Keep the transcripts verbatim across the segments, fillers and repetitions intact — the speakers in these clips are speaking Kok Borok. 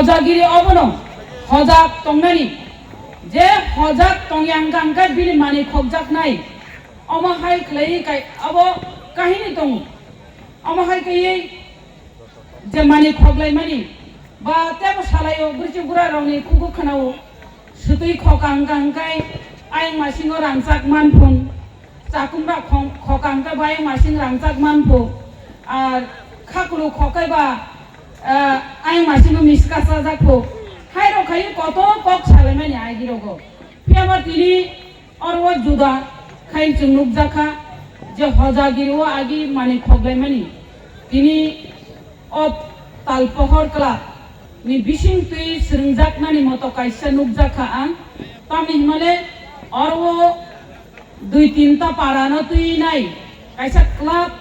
Hojagiri obono hojak tongnani, je hojak tongya hwnkha hwnkhe bini manwi khokjaknai. Omo hai khlaiwi kai-, abo kahini tongo. Omo hai kaiwi je manwi khoklaimani ba tebo salaio, bwrwichwng bwrarokni khugo khwnao. Swtwi khoka hwnkha hwnkhe ayang masingo rangchak manphun. Chakumra khong-, khoka hwnkhe ba ayang masing rangchak manphu. Ar khakulu khokai ba, ah, ayang masingo miska chajakphu. Hairok khai kotor kok salaimani agirogo. Phiyaba tini oro o juda khai chwng nukjakha je hojagiri o agi manwi khoklaimani. Tini o Talpohor Club ni bisingtwi swrwngjaknani moto kaisa nukjakha ang. Tamni hwnmale oro o dui tinta para no twi nai kaisa club,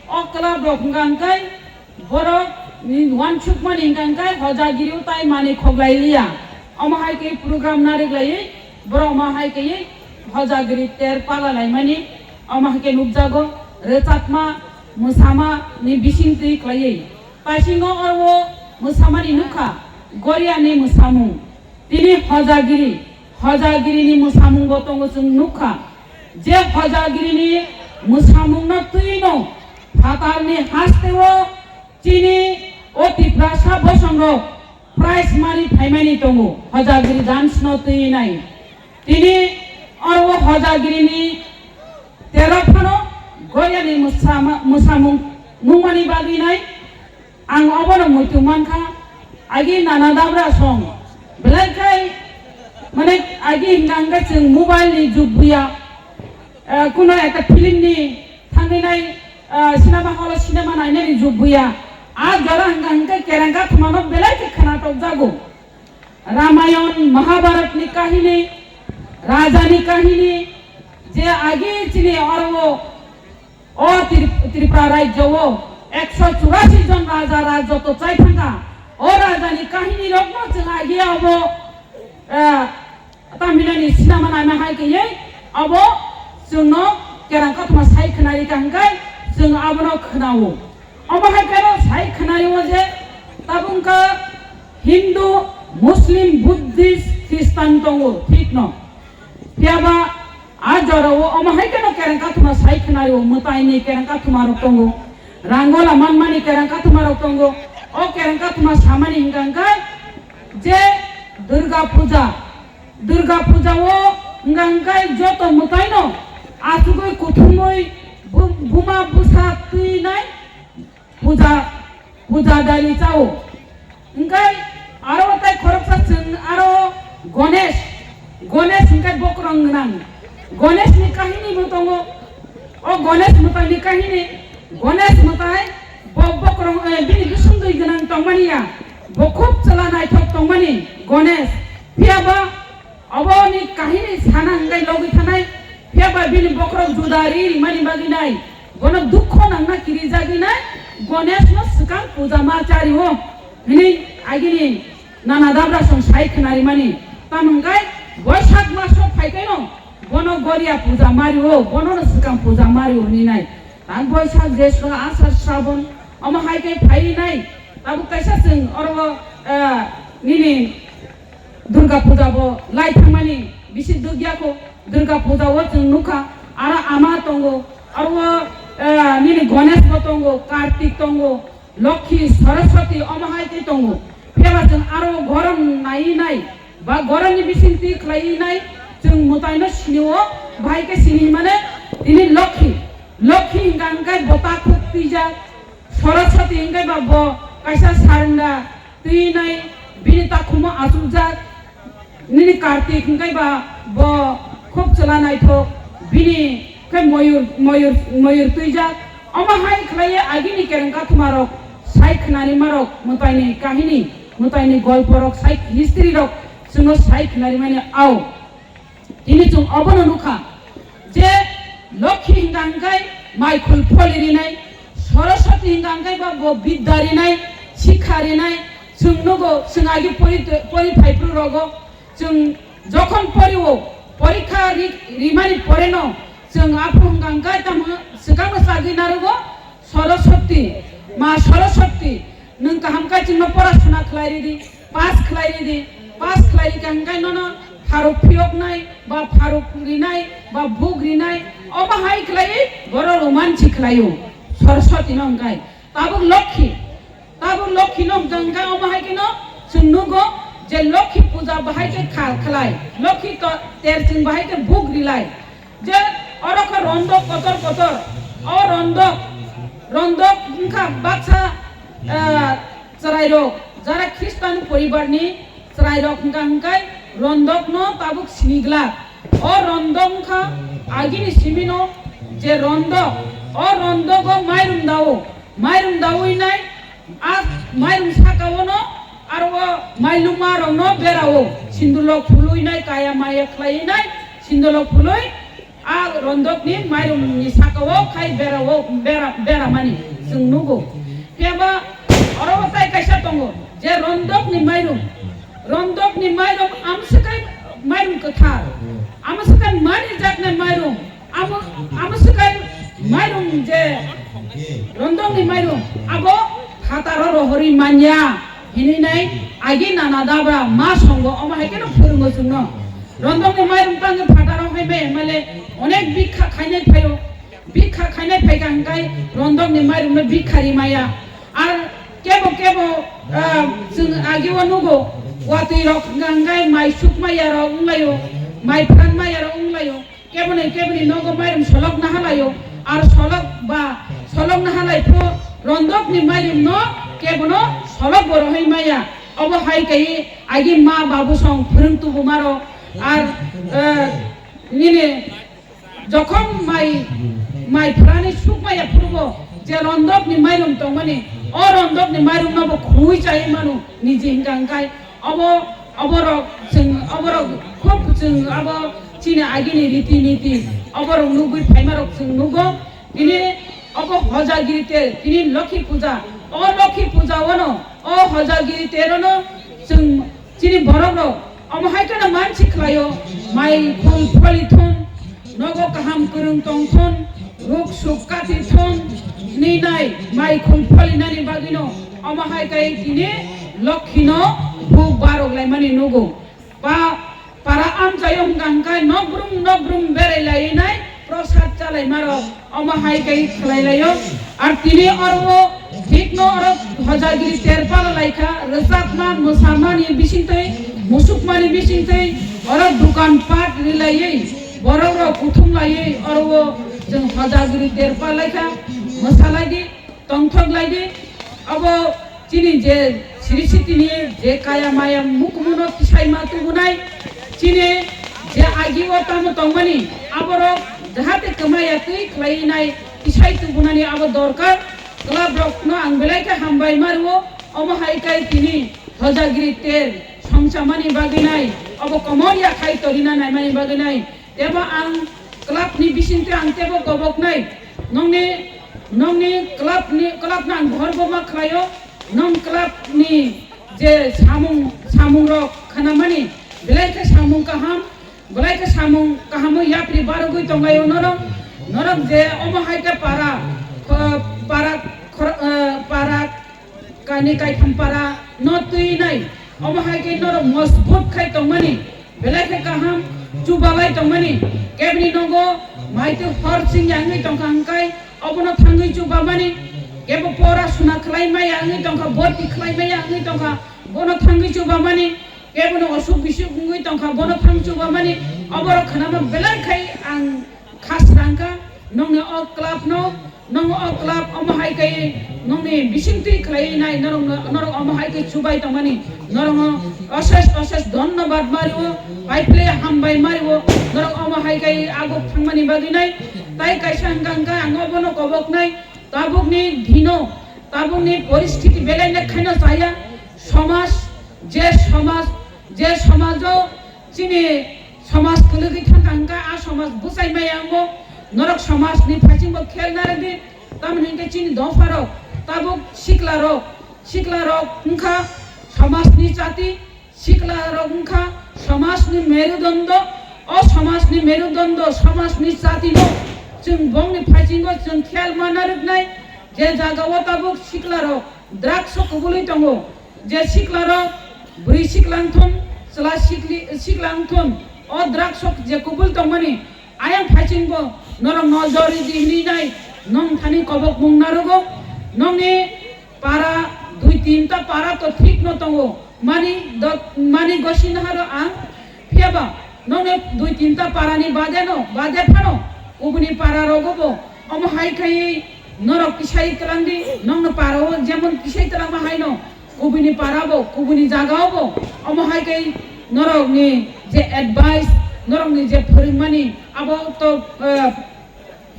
o club rok hwnkha hwnkhe borok ni uansukmani hwnkha hwnkhe hojagiri o tai manwi khoklai liya. Omo hai khe program narwk laiwi borok omo hai khe hojagiri ter pala laimani omo hai khe nukjago, rwchapma, mwsama ni bisingtwi khlaiwi. Paisingo oro o mwsamani nukha, Goria ni mwsamung. Tini hojagiri, hojagiri ni mwsamung bo tongo chwng nukha. Je hojagiri ni mwsamung no twi no phatar ni haste o chini o Tiprasa bosong rok prize mari phaimani tongo, hojagiri dance no twi nai. Tini oro o hojagiri ni tero phano Goria ni mwsama-, mwsamung nungmani bagwi nai. Ang obono muitu mankha, agi nana dabra song. Belai khai, mane, agi hingka hingka chwng mobile ni jug buya, eh, kuno ekta film ni thangwi nai, eh, cinema hall o cinema nainani jug buya. A jora hingka hingka kereng kathumano belai khe khwnatok jago. Ramayon, Mahabharat ni kahini, raja ni kahini, je agi chini oro o O Tri-, Tripura rajyo o ekso churasi jon raja rajotw chai thangkha. O rajani kahini rokno chwng agi abo, eh, tamhinani sinama naima hai khe abo chwngno kerang kathoma sai khwnarikha hwnkhe chwng abono khwnao. Omo hai khe sai khwnarwo je tabuk wngkha Hindu, Muslim, Buddhist, Christian tongo, thik no. Phiyaba a jorao omo hai kheno kereng kathoma sai khwnari o, mwtaini kereng kathoma rok tongo, rangola manmani kereng kathoma rok tongo. O kereng kathoma samani hingka hingkai je Durga Puja, Durga Puja o hingka hingkai joto mwtaino achugwi kuthumwi bu-, buma bwsa twinai puja, puja dari chao. Hingkai aro tai khoroksa chwng aro Ganesh, Ganesh hingkai bokorong gwnang. Ganesh ni kahini bo tongo. O Ganesh mwtai ni kahini, Ganesh mwtai bo bokorong, eh, bini bisingtwi gwnang tongmani ya. Bo khub chwla naithok tongmani Ganesh. Phiyaba Oboni kahini sana hingkai logwi thanai, phiyaba bini bokhorok juda ri rimani bagwi nai, bono dukho nangna kirijagwi nai, Ganesh no swkang puja ma chari o, hini agini nana dabra song sai khwnarimani. Tamo hingkai Boisak maso phaikai no, bono Goria puja mari o, bono no swkang puja mari o hini nai. Tang Boisak, Jesra, Asar, Srabon, omo hai khe phai nai. Tabuk kaisa chwng oro, eh, nini Durga Puja bo lai thangmani bisi dukya kho. Durga Puja o chwng nukha, aro ama tongo, aro, eh, nini Ganesh bo tongo, Kartik tongo, Lokhi, Saraswati, omo hai tei tongo. Phiyaba chwng aro gorom nai nai, ba goromni bising twi khlai nai, chwng mwtaino sini o, bahai khe sini mane tini Lokhi. Lokhi hingka hingkai bo takhuk twijak, Saraswati hingkai ba bo kaisa sarenda twi nai, bini takhumo achukjak. Nini Kartik hingkai ba bo khub chwla naithok, bini khe moyur, moyur, moyur twijak. Omo hai khlaiwi agini kereng kathumarok sai khwnarimarok mwtaini kahini, mwtaini golporok sai history rok chwngno sai khwnarimani ao. Tini chwng obono nukha je Lokhi hingka hingkai maikhul pholi rinai, Saraswati hingka hingkai ba bo bidya rinai, sikha rinai. Chwng nugo, chwng agi pori, pori phaiphru rogo, chwng jokhon pori o, porikha ri-, rimani pore no, chwng aphuru hingka hingkai tamo swkang no chagwi narugo, Saraswati, ma Saraswati, nwng kaham khe chwngno pora suna khlai ridi. Pass khlai ridi, pass khlai rikha hwnkhe nono pharuk phiyoknai, ba pharuk rinai, ba buk rinai, omo hai khlaiwi borok romansi khlaio, Saraswati no hwnkhe. Tabuk Lokhi, tabuk Lokhi no hwnkhe, hwnkhe omo hai kheno chwng nugo je Lokhi puja bahai khe kha-, khlai, Lokhi to-, ter chwng bahai khe buk rilai. Je oro khe rondok kotor kotor, o rondok, rondok wngkha baksa, ah, chwrairok, jara Khristan poribarni chwrairok wngkha hwnkhe rondokno tabuk siniglak. O rondok wngkha agini simino je rondok, o rondogo mairum dao, mairum dawi nai, a mairum sakao no aro o mailuma rokno berao, sindulok phului nai, kaya maya khlai nai, sindulok phului, a rondokni mairumni sakao khai berao, bera, beramani chwng nugo. Phiya ba oro tai kaisa tongo je rondokni mairum, rondokni mairum amswkai mairum kwthar, amswkai mani jaknai mairum, amo, amswkai mairum je rondokni mairum abo phataro rohorwi manya hinwi nai agi nana dabra ma songo omo hai kheno phwrwngo chwngno. Rondokni mairum tangwi phataro hai maya male onek bikha khainai phaio. Bikha khainai phaikha hwnkhe rondokni mairumno bikha rimaya. Ar kebo kebo, ah, chwng agio nugo, watwi rok hwnkhe mai sukmaya rok wnglaio, mai phanmaya rok wnglaio. Keboni keboni nogo mairum solok nahalaio. Ar solok ba solok nahalai pho rondokni mairumno kebono solok bo rohoi maya. Obo hai khe agi ma babu song phwrwng tubumarok ar, eh, nini jokhon mai, mai phrani sukmaya phurubo je rondokni mairum tongmani, o rondokni mairumno bo khului chai manu niji hwnkha hwnkhe. Obo, oborok chwng, oborok khub chwng abo chini agini riti niti, oborok nugwi phaimarok chwng nugo. Tini obo hojagiri ter, tini Lokhi puja, o Lokhi puja ono, o hojagiri ter ono chwng chini borok rok omo hai kheno mansi khlaio, mai khul pholi thun, nogo kaham kwrwng tong thun, ruk suk kati thun, hwnwi nai mai khul pholi nani bagwino omo hai khe tini Lokhi no buk barok laimani nugo. Pa, para amchaio hwnkha hwnkhe nokbrum nokbrum berai lai nai prosad chalai maro omo hai khe khlai laio. Ar tini oro thikno oro hojagiri terpal laikha, rwchapma mwsamani bisingtwi, musukmani bisingtwi oro dukan pat rilaiwi borok rok kuthum laiwi oro chwng hojagiri terpal laikha, mwsalai di. Tongthok lai di, abo chini je Sri Sitini je kaya maya mukumuno tisai ma tubunai, chini je agi o tamo tongmani, aborok jahate kwmaya twi khlai nai tisai tubunani abo dorkar. Club rokno ang belai khe hambai mario, omo hai khe tini hojagiri ter songchamani bagwi nai, abo komor ya khai torina naimani bagwi nai, tebo ang club ni bisingtwi ang tebo gobok nai. Nongni, nongni club ni, club no ang bohor bo ma khlaio. Nong club ni je samung, samung rok khanamani, belai khe samung kaham, belai khe samung kaham o yapri barogwi tonglaio norok. Norok je omo hai khe para, kho-, para, khor-, eh, para, kainwi kaitham para no twi nai. Omo hai khe norok mojbut khai tongmani, belai khe kaham chubalai tongmani. Kebni nogo mai twi hor sing ya wngwi tongkha hwnkhe obono thangwi chubamani. Kebo pora suna khlai maya wngwi tongkha, boti khlai maya wngwi tongkha, bono thangwi chubamani. Kebono osuk bisuk wngwi tongkha, bono thang chubamani. Oborok khanama belai khai ang kha srangkha, nongni o club no, nong o club omo hai khe nongni bisingtwi khlai nai, norok no, norok omo hai khe chubai tongmani, norok no osesh osesh dhonnobad mario, paiple hambai mario, norok omo hai khe aguk thangmani bagwi nai. Tai kaisa hwnkha hwnkha ang obono kobok nai, tabukni dino, tabukni poristhiti belai na khaino chaya, somaj, je somaj, je somajo chini somaj kwlwgwi thangkha hwnkha, a somaj bwchai maya wngo. Norok somajni phaisingbo khel narwkdi. Tamoni hwnkhe chini dopharok tabuk siklarok, siklarok wngkha somajni chati, siklarok wngkha somajni merudondo. O somajni merudondo, somajni chatino chwng bongni phaisingo chwng khel ma narwknai. Je jagao tabuk siklarok drugs o kubului tongo, je siklarok Bwrwi siklang thun, chwla sikli-, siklang thun, o drugs rok je kubul tongmani, ayang phaichingbo norok nojor ridi hinwi nai, nong thani kobok mung narogo, nongni para dui tinta para to thik no tongo, mani dot, mani gosi naharo ang, phiyaba nongni dui tinta para ni bade no, bade phano, kubuni para rogo bo, omo hai khai norok kisai twlang di, nongno para o jemon kisai twlang ma hai no, kubuni para bo, kubuni jaga o bo, omo hai khai norok ni je advice, norok ni je phwrwngmani, abo to, eh,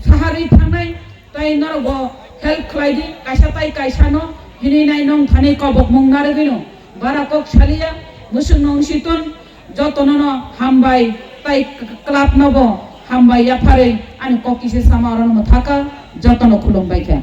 saharwi thangnai, tai norok bo help khlai di, kaisa tai kaisa no hinwi nai nong thani kobok mung narwgwi no, bara kok saliya, musuk nong siton, jotono no hambai, tai club no bo hambai yapharwi ani kok kisa sama oro no thaka, jotono khulum bai kha.